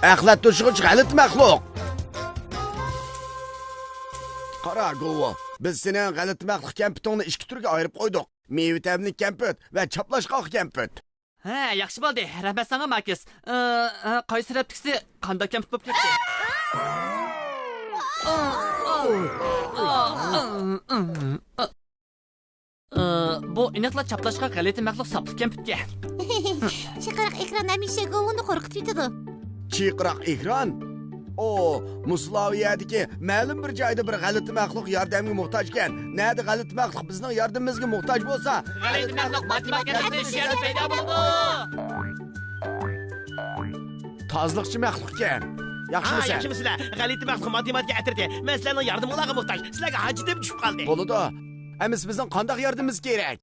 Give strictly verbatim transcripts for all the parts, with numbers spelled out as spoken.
ئەخلەت توشۇغۇچ غەلىتە مەخلۇق! قارا، گوۋۇ، بىز سېنىڭ غەلىتە مەخلۇق كەمپۈتۈڭنى ئىككى تۈرگە ئايرىپ قويدۇق. مېۋە تەملىك كەمپۈت ۋە چاپلاشقاق كەمپۈت. ھە، ياخشى بولدى. رەھمەت ساڭا، ماكىس. ئى، ئى، قايسى تەرەپتىكىسى قانداق كەمپۈت بولۇپ كەتتى؟ ئى، بۇ ئېنىقلا چاپلاشقاق غەلىتە مەخلۇق ساپلىق كەمپۈتكەن. چىقىراق ئېكران ھەمىشە گوۋۇنى قورقۇتۇۋېتىدۇ. چىقىراق ئېكران؟ ئو، مۇسلاۋىيەدىكى مەلۇم بىر جايدا بىر غەلىتە مەخلۇق ياردەمگە موھتاجكەن. نەدە غەلىتە مەخلۇق بىزنىڭ ياردىمىمىزگە موھتاج بولسا، غەلىتە مەخلۇق ماتېماتىكا ئەترىتى شۇ يەردە پەيدا بولىدۇ. تازىلىقچى مەخلۇقكەن. ھا، ياخشىمۇسەن؟ ياخشىمۇسىلەر؟ غەلىتە مەخلۇق ماتېماتىكا ئەترىتى. مەن سىلەرنىڭ ياردىمىڭلارغا موھتاج. سىلەرگە ھاجىتىم چۈشۈپ قالدى. بولىدۇ. ئەمىسە بىزنىڭ قانداق ياردىمىمىز كېرەك؟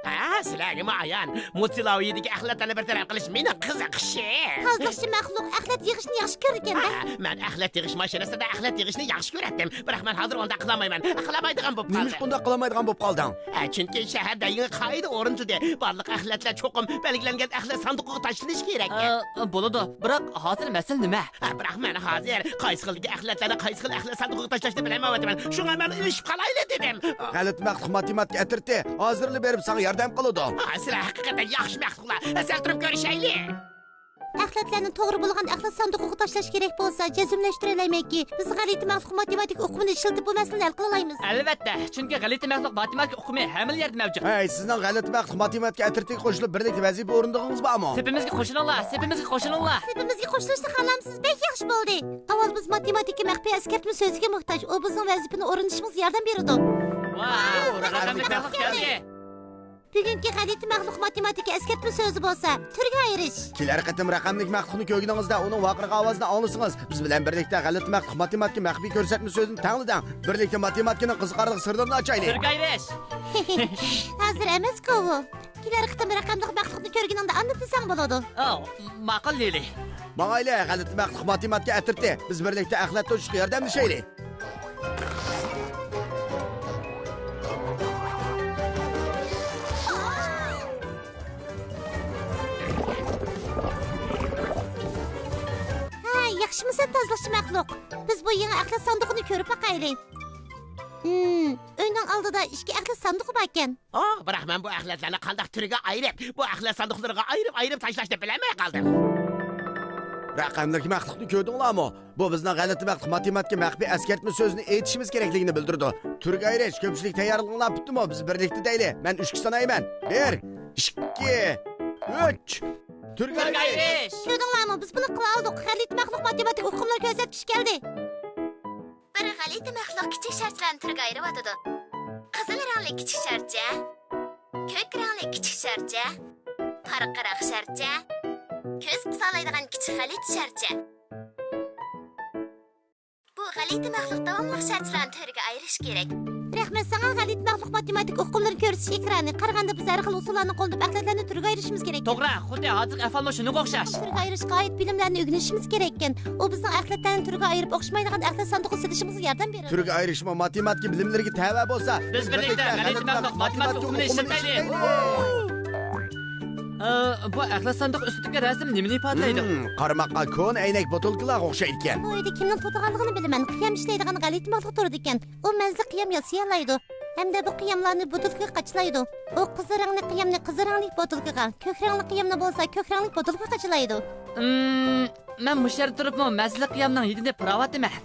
ھە، سىلەرگىمۇ ئايان. مۇتسىلاۋىيىدىكى ئەخلەتلەرنى بىر تەرەپ قىلىش مېنىڭ قىزىقىشىم. تازىلىقچى مەخلۇق، ئەخلەت يىغىشنى ياخشى كۆرىدىكەن-دە. ھە، مەن ئەخلەت يىغىش ماشىنىسىدا ئەخلەت يىغىشنى ياخشى كۆرەتتىم. بىراق مەن ھازىر ئۇنداق قىلالمايمەن. قىلالمايدىغان بولۇپ قالدىم. نېمىشقا ئۇنداق قىلالمايدىغان بولۇپ قالدىڭ؟ ھە، چۈنكى شەھەردە يېڭى قائىدە ئورنىتىلدى. بارلىق ئەخلەتلەر چوقۇم بەلگىلەنگەن ئەخلەت ساندۇقىغا تاشلىنىشى كېرەك. ئە، بولىدۇ. بىراق ھازىر مەسىلە نېمە؟ ھە، بىراق مەن ھازىر قايسى خىلدىكى ئەخلەتلەرنى قايسى خىل ئەخلەت ساندۇقىغا تاشلاشنى بىلەلمەيۋاتىمەن. شۇڭا مەن ئېلىشىپ قالايلى دېدىم. غەلىتە مەخلۇق ماتېماتىكا ئەترىتى ھازىرلا بېرىپ ساڭا ياردەم قىلىدۇ. ھە، سىلەر ھەقىقەتەن ياخشى مەخلۇقلار. ھە، سەل تۇرۇپ كۆرۈشەيلى. ئەخلەتلەرنى توغرا بولغان ئەخلەت ساندۇقىغا تاشلاش كېرەك بولسا، جەزملەشتۈرەلەيمەنكى، بىز غەلىتە مەخلۇق ماتېماتىكا ئۇقۇمىنى ئىشلىتىپ بۇ مەسىلىنى ھەل قىلالايمىز. ئەلۋەتتە، چۈنكى غەلىتە مەخلۇق ماتېماتىكا ئۇقۇمى ھەممىلا يەردە مەۋجۇت. ھەي، سىزنىڭ غەلىتە مەخلۇق ماتېماتىكا ئەترىتىگە قوشۇلۇپ بىرلىكتە ۋەزىپە ئورۇندىغىنىڭىز بارمۇ؟ سېپىمىزگە قوشۇلۇڭلار، سېپىمىزگە قوشۇلۇڭلار. سېپىمىزگە قوشۇلۇشنى خالامسىز؟ بەك ياخشى بولدى. ئاۋۋال بىز ماتېماتىكا مەخپىي ئەسكەرتمە سۆزىگە موھتاج. ئۇ بىزنىڭ ۋەزىپىنى ئورۇندىشىمىزغا ياردەم بېرىدۇ. ۋاۋ، رەقەملىك مەخلۇق كەلدى. بۈگۈنكى غەلىتە مەخلۇق ماتېماتىكا ئەسكەرتمە سۆزى بولسا تۈرگە ئايرىش. كېلەر قېتىم رەقەملىك مەخلۇقنى كۆرگىنىڭىزدە ئۇنىڭ ۋارقىرىغان ئاۋازىنى ئاڭلىسىڭىز، بىز بىلەن بىرلىكتە غەلىتە مەخلۇق ماتېماتىكا مەخپىي كۆرسەتمە سۆزىنى تەڭلىدىڭ. بىرلىكتە ماتېماتىكىنىڭ قىزىقارلىق سىرلىرىنى ئاچايلى. تۈرگە ئايرىش. ھازىر ئەمەسكۇ بۇ. كېلەر قېتىم رەقەملىك مەخلۇقنى كۆرگىنىڭدە ئاندىن دېسەڭ بولىدۇ. ئاۋۇ، ماقۇل لىلى. ماڭايلى، غەلىتە مەخلۇق ماتېماتىكا ئەترىتى. بىز بىرلىكتە ئەخلەت توشۇشقا ياردەملىشەيلى. ھە، ياخشىمۇسەن تازىلىقچى مەخلۇق؟ بىز بۇ يېڭى ئەخلەت ساندۇقىنى كۆرۈپ باقايلى. ھىم، ئۆينىڭ ئالدىدا ئىككى ئەخلەت ساندۇقى باركەن. ئاھ، بىراق مەن بۇ ئەخلەتلەرنى قانداق تۈرگە ئايرىپ، بۇ ئەخلەت ساندۇقلىرىغا ئايرىپ-ئايرىپ تاشلاشنى بىلەلمەي قالدىم. رەقەملىك مەخلۇقنى كۆردۈڭلارمۇ؟ بۇ بىزنىڭ غەلىتە مەخلۇق ماتېماتىكا مەخپىي ئەسكەرتمە سۆزىنى ئېيتىشىمىز كېرەكلىكىنى بىلدۈرىدۇ. تۈرگە ئايرىش، كۆپچىلىك تەييارلىقىڭلار پۈتتىمۇ؟ بىز بىرلىكتە دەيلى. مەن ئۈچكە سانايمەن. بىر، ئىككى، ئۈچ. تۈرگە ئايرىش. كۆردۈڭلارمۇ؟ بىز بۇنى قىلالىدۇق. غەلىتە مەخلۇق ماتېماتىكا ئۇقۇملىرى كۆرسەتكۈچى كەلدى. بىر غەلىتە مەخلۇق كىچىك شارچىلارنى تۈرگە ئايرىۋاتىدۇ. قىزىل رەڭلىك كىچىك شارچە، كۆك رەڭلىك كىچىك شارچە، پارقىراق شارچە، كۆز قىسالايدىغان كىچىك غەلىتە شارچە. بۇ غەلىتە مەخلۇق داۋاملىق شارچىلارنى تۈرگە ئايرىش كېرەك. رەھمەت ساڭا، غەلىتە مەخلۇق ماتېماتىكا ئۇقۇملىرىنى كۆرسىتىش ئېكرانى. قارىغاندا بىز ھەر خىل ئۇسۇللارنى قوللىنىپ ئەخلەتلەرنى تۈرگە ئايرىشىمىز كېرەك. توغرا، خۇددى ھازىرقى ئەھۋالمۇ شۇنىڭغا ئوخشاش. تۈرگە ئايرىشقا ئائىت بىلىملەرنى ئۆگىنىشىمىز كېرەككەن. ئۇ بىزنىڭ ئەخلەتلەرنى تۈرگە ئايرىپ ئوخشىمايدىغان ئەخلەت ساندۇقىغا سېلىشىمىزغا ياردەم بېرىدۇ. تۈرگە ئايرىشمۇ ماتېماتىكا بىلىملىرىگە تەۋە بولسا، بىز بىرلىكتە غەلىتە مەخلۇق ماتېماتىكا ئۇقۇمىنى ئىشلىتەيلى. ئى، بۇ ئەخلەت ساندۇق ئۈستىدىكى رەسىم نېمىنى ئىپادىلەيدۇ؟ ھىم، قارىماققا كونا ئەينەك بوتۇلكىلارغا ئوخشايدىكەن. بۇ ئۆيدە كىمنىڭ تۇرىدىغانلىقىنى بىلىمەن. قىيام ئىشلەيدىغان غەلىتە مەخلۇق تۇرىدىكەن. ئۇ مەنزىل قىيام ياسىيالايدۇ. ھەمدە بۇ قىياملارنى بوتۇلكىغا قاچىلايدۇ. ئۇ قىزىل رەڭلىك قىيامنى قىزىل رەڭلىك بوتۇلكىغا، كۆك رەڭلىك قىيامنى بولسا كۆك رەڭلىك بوتۇلكىغا قاچىلايدۇ. ئىم، مەن مۇشۇ يەردە تۇرۇپمۇ مەنزىللىك قىيامنىڭ ھىدىنى پۇراۋاتىمەن.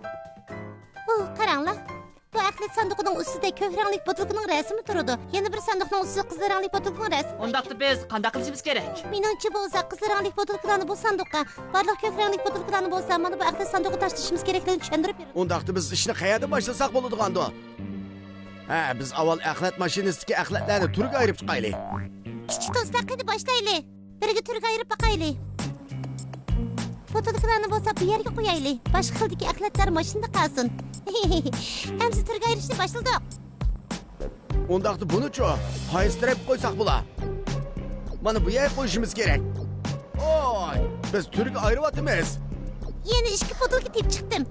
ئۇھ، قاراڭلار. بۇ ئەخلەت ساندۇقىنىڭ ئۈستىدە كۆك رەڭلىك بوتۇلكىنىڭ رەسىمى تۇرىدۇ. يەنە بىر ساندۇقنىڭ ئۈستىدە قىزىل رەڭلىك بوتۇلكىنىڭ رەسىمى. ئۇنداقتا بىز قانداق قىلىشىمىز كېرەك؟ مېنىڭچە بولسا، قىزىل رەڭلىك بوتۇلكىلارنى بۇ ساندۇققا، بارلىق كۆك رەڭلىك بوتۇلكىلارنى بولسا مانا بۇ ئەخلەت ساندۇقىغا تاشلىشىمىز كېرەكلىكىنى چۈشەندۈرۈپ بېرىڭ. ئۇنداقتا بىز ئىشنى قەيەردىن باشلىساق بولىدىغاندۇ؟ ھە، بىز ئاۋۋال ئەخلەت ماشىنىسىدىكى ئەخلەتلەرنى تۈرگە ئايرىپ چىقايلى. كىچىك دوستلار، قېنى باشلايلى. بىرگە تۈرگە ئايرىپ باقايلى. بوتۇلكىلارنى بولسا بۇ يەرگە قويايلى. باشقا خىلدىكى ئەخلەتلەر ماشىنىدا قالسۇن. ئەمسە تۈرگە ئايرىشنى باشلىدۇق. ئۇنداقتا بۇنىچۇ؟ قايسى تەرەپكە قويساق بولا؟ مانا بۇ يەرگە قويۇشىمىز كېرەك. ئوي، بىز تۈرگە ئايرىۋاتىمىز. يەنە ئىككى بوتۇلكا تېپىپ چىقتىم.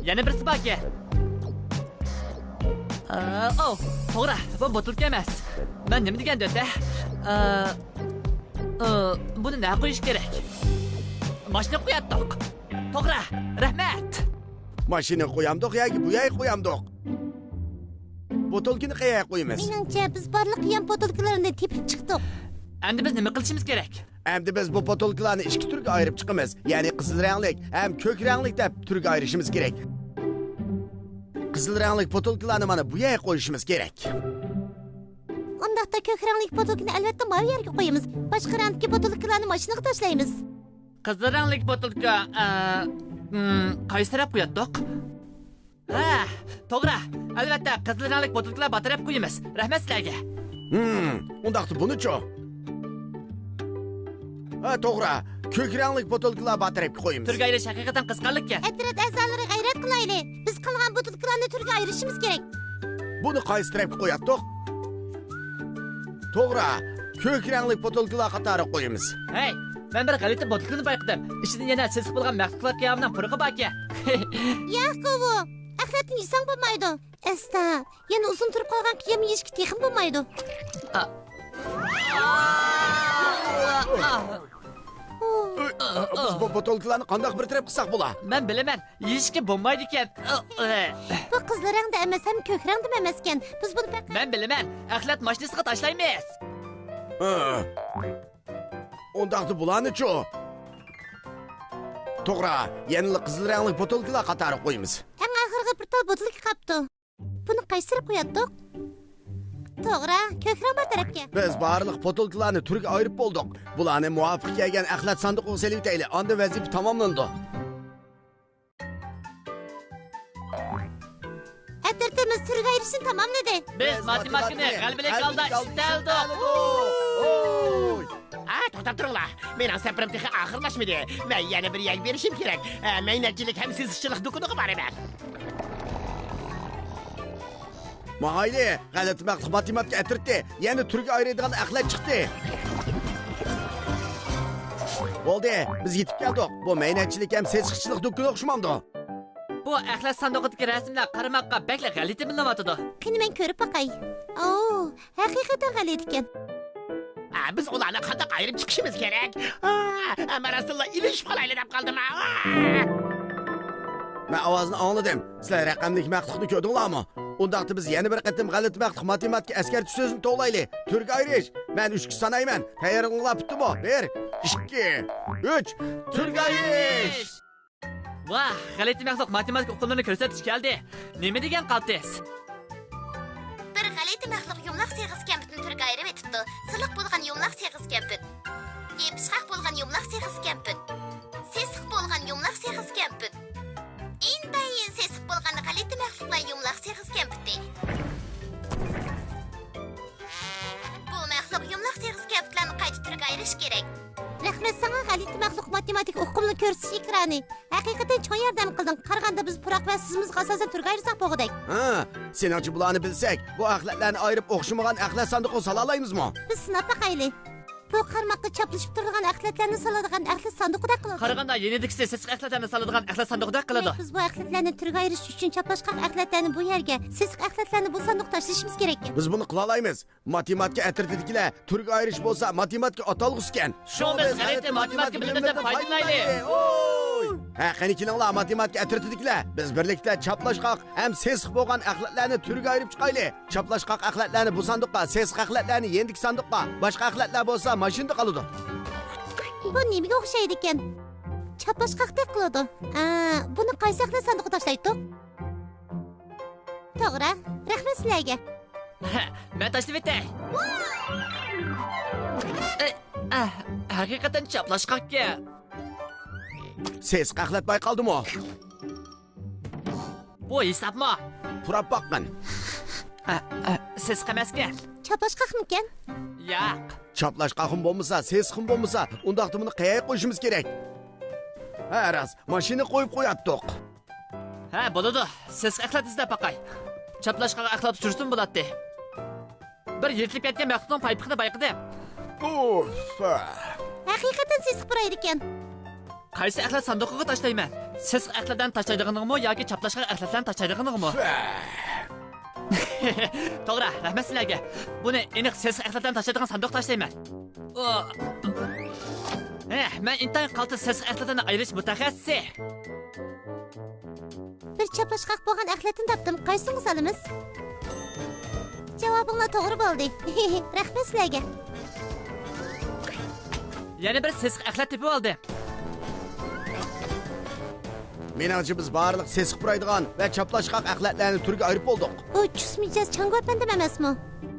يەنە بىرسى باركەن. ئا، ئو، توغرا، بۇ بوتۇلكا ئەمەس. مەن نېمە دېگەندىم ئۆتە؟ ئا، ئى، بۇنى نە قويۇش كېرەك؟ ماشىنا قوياتتۇق. توغرا، رەھمەت. ماشىنا قويامدۇق ياكى بۇ يەرگە قويامدۇق؟ بوتۇلكىنى قەيەرگە قويىمىز؟ مېنىڭچە، بىز بارلىق يان بوتۇلكىلارنى تېپىپ چىقتۇق. ئەمدى بىز نېمە قىلىشىمىز كېرەك؟ ئەمدى بىز بۇ بوتۇلكىلارنى ئىككى تۈرگە ئايرىپ چىقىمىز. يەنى قىزىل رەڭلىك ھەم كۆك رەڭلىك دەپ تۈرگە ئايرىشىمىز كېرەك. قىزىل رەڭلىك بوتۇلكىلارنى مانا بۇ يەرگە قويۇشىمىز كېرەك. ئۇنداقتا كۆك رەڭلىك بوتۇلكىنى ئەلۋەتتە ماۋۇ يەرگە قويىمىز. باشقا رەڭدىكى بوتۇلكىلارنى ماشىنىغا تاشلايمىز. قىزىل رەڭلىك بوتۇلكا، ئە، م، قايسى تەرەپ قوياتتۇق؟ ھە، توغرا. ئەلۋەتتە، قىزىل رەڭلىك بوتۇلكىلار بار تەرەپ قويىمىز. رەھمەت سىلەرگە. ھىم، ئۇنداقتا بۇنىچۇ؟ ھە، توغرا. كۆك رەڭلىك بوتۇلكىلار بار تەرەپكە قويىمىز. تۈرگە ئايرىش ھەقىقەتەن قىزىقارلىقكەن. ئەترەت ئەزالىرى، غەيرەت قىلايلى. بىز قالغان بوتۇلكىلارنى تۈرگە ئايرىشىمىز كېرەك. بۇنى قايسى تەرەپكە قوياتتۇق؟ توغرا، كۆك رەڭلىك بوتۇلكىلار قاتارىغا قويىمىز. ھەي، مەن بىر غەلىتە بوتۇلكىنى بايقىدىم. ئىچىدە يەنە سېسىق بولغان مەخلۇقلار قىيامىنىڭ پۇرىقى باركەن. ياق، ئۇ ئەخلەتنى يېسەڭ بولمايدۇ. ئەستا، يەنە ئۇزۇن تۇرۇپ قالغان قىيام يېيىشكە تېخىمۇ بولمايدۇ. ئا. ئا. ئا. ئا. بىز بۇ بوتۇلكىلارنى قانداق بىر تەرەپ قىلساق بولا؟ مەن بىلىمەن، يېيىشكە بولمايدىكەن. بۇ قىزىل رەڭدە ئەمەس ھەم كۆك رەڭدىمۇ ئەمەسكەن. بىز بۇنى پەقەت، مەن بىلىمەن، ئەخلەت ماشىنىسىغا تاشلايمىز. ھە. ئۇنداقتا بۇلارنىچۇ؟ توغرا، يەنىلا قىزىل رەڭلىك بوتۇلكىلار قاتارىغا قويىمىز. ئەڭ ئاخىرىغا بىر تال بوتۇلكا قاپتۇ. بۇنى قايسى تەرەپ قوياتتۇق؟ توغرا، كۆك رەڭ بار تەرەپكە. بىز بارلىق بوتۇلكىلارنى تۈرگە ئايرىپ بولدۇق. بۇلارنى مۇۋاپىق كەلگەن ئەخلەت ساندۇقىغا سېلىۋېتەيلى، ئاندىن ۋەزىپە تاماملىنىدۇ. ئەترىتىمىز تۈرگە ئايرىشنى تاماملىدى. بىز ماتېماتىكىنى غەلىبىلىك ھالدا ئۈستەلدۇق. ھوي! ئا، توختاپ تۇرۇڭلار. مېنىڭ سەپىرىم تېخى ئاخىرلاشمىدى. مەن يەنە بىر يەرگە بېرىشىم كېرەك. ئە، مەينەتچىلىك ھەم سېسىقچىلىق دۇكىنىغا بارىمەن. ماھايلى، غەلىتە مەخلۇق ماتېماتىكا ئەترىتى يەنە تۈرگە ئايرىيدىغان ئەخلەت چىقتى. بولدى، بىز يېتىپ كەلدۇق. بۇ مەينەتچىلىك ھەم سېسىقچىلىق دۇكىنى ئوخشىمامدۇ؟ بۇ ئەخلەت ساندۇقىدىكى رەسىملەر قارىماققا بەكلا غەلىتە بىلىنىۋاتىدۇ. قېنى، مەن كۆرۈپ باقاي. ئوو، ھەقىقەتەن غەلىتىكەن. ئا، بىز ئۇلارنى قانداق ئايرىپ چىقىشىمىز كېرەك؟ ئا، مەن راستتىنلا ئېلىشىپ قالايلى دەپ قالدىم. ئا! مەن ئاۋازنى ئاڭلىدىم. سىلەر رەقەملىك مەخلۇقنى كۆردۈڭلارمۇ؟ ئۇنداقتا بىز يەنە بىر قېتىم غەلىتە مەخلۇق ماتېماتىكا ئەسكەرتىش سۆزىنى توۋلايلى. تۈرگە ئايرىش. مەن ئۈچكە سانايمەن. تەييارلىقىڭلار پۈتتىمۇ؟ بىر، ئىككى، ئۈچ. تۈرگە ئايرىش! ۋاھ، غەلىتە مەخلۇق ماتېماتىكا ئۇقۇملىرىنى كۆرسەتكۈچى كەلدى. نېمە دېگەن قالتىس؟ بىر غەلىتە مەخلۇق يۇمىلاق سېغىز كەمپۈتنى تۈرگە ئايرىۋېتىپتۇ. سىلىق بولغان يۇمىلاق سېغىز كەمپۈت. يېپىشقاق بولغان يۇمىلاق سېغىز كەمپۈت. سېسىق بولغان يۇمىلاق سېغىز كەمپۈت. ئىنتايىن سېسىق بولغان غەلىتە مەخلۇقلار يۇمىلاق سېغىز كەمپۈتى. بۇ مەخلۇق يۇمىلاق سېغىز كەمپۈتلەرنى قايتا تۈرگە ئايرىش كېرەك. رەھمەت ساڭا، غەلىتە مەخلۇق ماتېماتىكا ئۇقۇمىنى كۆرسىتىش ئېكرانى. ھەقىقەتەن چوڭ ياردەم قىلدىڭ. قارىغاندا بىز پۇراق ۋە سىزىمىزغا ئاساسەن تۈرگە ئايرىساق بولغۇدەك. ھە، سېنىڭچە بۇلارنى بىلسەك، بۇ ئەخلەتلەرنى ئايرىپ ئوخشىمىغان ئەخلەت ساندۇقىغا سالالايمىزمۇ؟ بىز سىناپ باقايلى. بۇ قارىماققا چاپلىشىپ تۇرىدىغان ئەخلەتلەرنى سالىدىغان ئەخلەت ساندۇقىدەك قىلىدۇ. قارىغاندا يېنىدىكىسى سېسىق ئەخلەتلەرنى سالىدىغان ئەخلەت ساندۇقىدەك قىلىدۇ. دېمەك، بىز بۇ ئەخلەتلەرنى تۈرگە ئايرىش ئۈچۈن چاپلاشقاق ئەخلەتلەرنى بۇ يەرگە، سېسىق ئەخلەتلەرنى بۇ ساندۇققا تاشلىشىمىز كېرەك. بىز بۇنى قىلالايمىز. ماتېماتىكا ئەترىتىدىكىلەر، تۈرگە ئايرىش بولسا ماتېماتىكا ئاتالغۇسىكەن. شۇڭا بىز غەلىتە ماتېماتىكا بىلىملىرىدىن پايدىلىنايلى. ھە، قېنى كېلىڭلار، ماتېماتىكا ئەترىتىدىكىلەر، بىز بىرلىكتە چاپلاشقاق ھەم سېسىق بولغان ئەخلەتلەرنى تۈرگە ئايرىپ چىقايلى. چاپلاشقاق ئەخلەتلەرنى بۇ ساندۇققا، سېسىق ئەخلەتلەرنى يېنىدىكى ساندۇققا، باشقا ئەخلەتلەر بولسا ماشىنىدا قالىدۇ. بۇ نېمىگە ئوخشايدىكەن؟ چاپلاشقاقتەك قىلىدۇ. ئا، بۇنى قايسى ئەخلەت ساندۇقىغا تاشلايتتۇق؟ توغرا، رەھمەت سىلەرگە. ھە، مەن تاشلىۋېتەي. ئە، ئە، ھەقىقەتەن چاپلاشقاقكەن. سېسىق ئەخلەت بايقالدىمۇ؟ بۇ ھېسابمۇ؟ پۇراپ باققىن. ئە، ئە، سېسىق ئەمەسكەن. چاپلاشقاقمىكەن؟ ياق. چاپلاشقاقمۇ بولمىسا، سېسىقمۇ بولمىسا، ئۇنداقتا بۇنى قەيەرگە قويۇشىمىز كېرەك؟ ھە، راست، ماشىنا قويۇپ قوياتتۇق. ھە، بولىدۇ. سېسىق ئەخلەت ئىزدەپ باقاي. چاپلاشقاق ئەخلەت ئۇچرىسىمۇ بولاتتى. بىر يىرتىلىپ كەتكەن مەخلۇقنىڭ پايپىقىنى بايقىدىم. ئۇف! ھەقىقەتەن سېسىق پۇرايدىكەن. قايسى ئەخلەت ساندۇقىغا تاشلايمەن؟ سېسىق ئەخلەتلەرنى تاشلايدىغىنىغىمۇ ياكى چاپلاشقاق ئەخلەتلەرنى تاشلايدىغىنىغىمۇ؟ توغرا، رەھمەت سىلەرگە. بۇنى ئېنىق سېسىق ئەخلەتلەرنى تاشلايدىغان ساندۇققا تاشلايمەن. ئو. ھە، مەن ئىنتايىن قالتىس سېسىق ئەخلەتلەرنى ئايرىش مۇتەخەسسىسى. بىر چاپلاشقاق بولغان ئەخلەتنى تاپتىم. قايسىسىغا سالىمىز؟ جاۋابىڭلار توغرا بولدى. رەھمەت سىلەرگە. يەنە بىر سېسىق ئەخلەت تېپىپ ئالدىم. مېنىڭچە، بىز بارلىق سېسىق پۇرايدىغان ۋە چاپلاشقاق ئەخلەتلەرنى تۈرگە ئايرىپ بولدۇق. بۇ چۇس مىجەز چاڭگۇ ئەپەندىم ئەمەسمۇ؟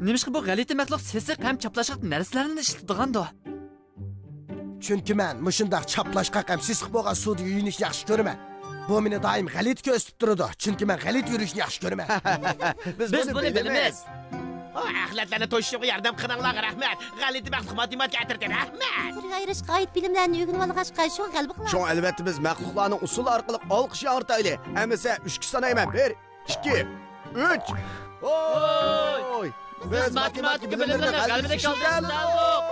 نېمىشقا بۇ غەلىتە مەخلۇق سېسىق ھەم چاپلاشقاق نەرسىلەرنى ئىشلىتىدىغاندۇ؟ چۈنكى مەن مۇشۇنداق چاپلاشقاق ھەم سېسىق بولغان سۇدا يۇيۇنۇشنى ياخشى كۆرىمەن. بۇ مېنى دائىم غەلىتە كۆرسىتىپ تۇرىدۇ، چۈنكى مەن غەلىتە يۈرۈشنى ياخشى كۆرىمەن. بىز بۇنى بىلىمىز. ئا، ئەخلەتلەرنى توشۇشۇمغا ياردەم قىلغىنىڭلارغا رەھمەت. غەلىتە مەخلۇق ماتېماتىكا ئەترىتى، رەھمەت. تۈرگە ئايرىشقا ئائىت بىلىملەرنى ئۆگىنىۋالغاچقا، شۇڭا غەلىبە قىلار. شۇڭا، ئەلۋەتتە، بىز مەخلۇقلارنىڭ ئۇسسۇلى ئارقىلىق ئالقىش ياڭرىتايلى. ئەمىسە، ئۈچكە سانايمەن. بىر، ئىككى، ئۈچ. ھوي! بىز ماتېماتىكا بىلىملىرىنى غەلىبىدە كالدۇردۇق.